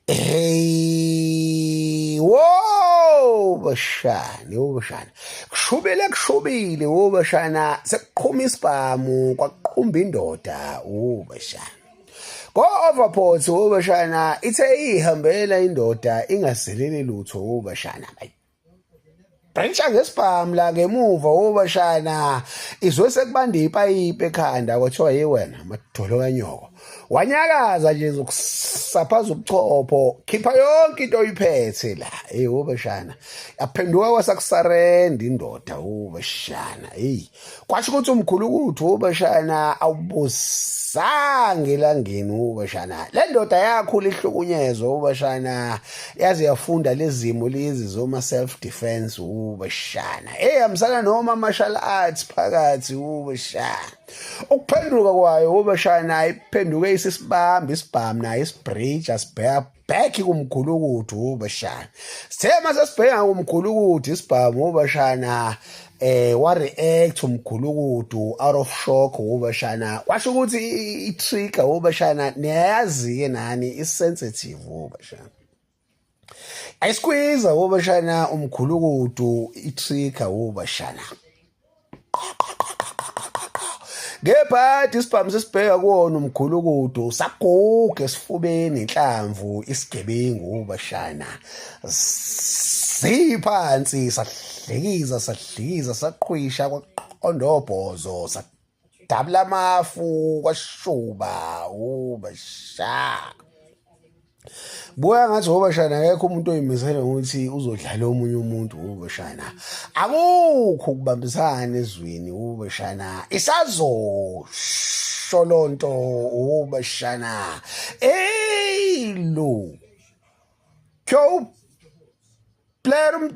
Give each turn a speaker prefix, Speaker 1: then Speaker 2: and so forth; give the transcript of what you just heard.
Speaker 1: Hey, wo bashana, wo bashana. Kushubile kushubile wo bashana, sekuqhuma isibhamu kwaqhumba indoda wo bashana. Go overport wo bashana, ithe ihambela indoda ingazelele lutho wo bashana. Brentsha ngesibhamu la ngemuva wobashana izwe sekubanda ipayipi ekhanda kwathiwa ye wena madolo kanyoko wanyakaza nje zokusaphaza ubuchopho khipha yonke into oyiphethe la hey wobashana yaphenduka kwasakusarenda indoda wobashana hey kwasho ukuthi umkhulu ukuthi wobashana awubusanga elangeni wobashana le ndoda yakhula ihlukunyezwa wobashana yaze yafunda lezimo lezi zoma self defense wobashana hey hambisana noma martial arts phakathi wobashana ukuphenduka kwayo wobashana iphenduke isisibamba isibhamu nayo isibridge asibheka back kumgulukudu ubashana sithe mase sibheka kumgulukudu isibhamu ubashana eh wa react umgulukudu out of shock ubashana kwasho ukuthi i trigger ubashana niyayazi ke nani i sensitive ubashana ayisikwiza ubashana umgulukudu i trigger ubashana ngebhadi isibhamu sesibheka kuwona umgulukudu saguga esifubeni inhlamvu isigebengu bashana siphansi sadlikiza sadlikiza saqhwisha kwaqonda obhozo sadabula amafu kwashuba ubashana Buya ngathi ngoba shana akekho umuntu oyimisele ngokuthi uzodlala omunye umuntu ngoba shana akukho ukubambisana ezweni ngoba shana isazosho lonto ngoba shana ey lo kyo player.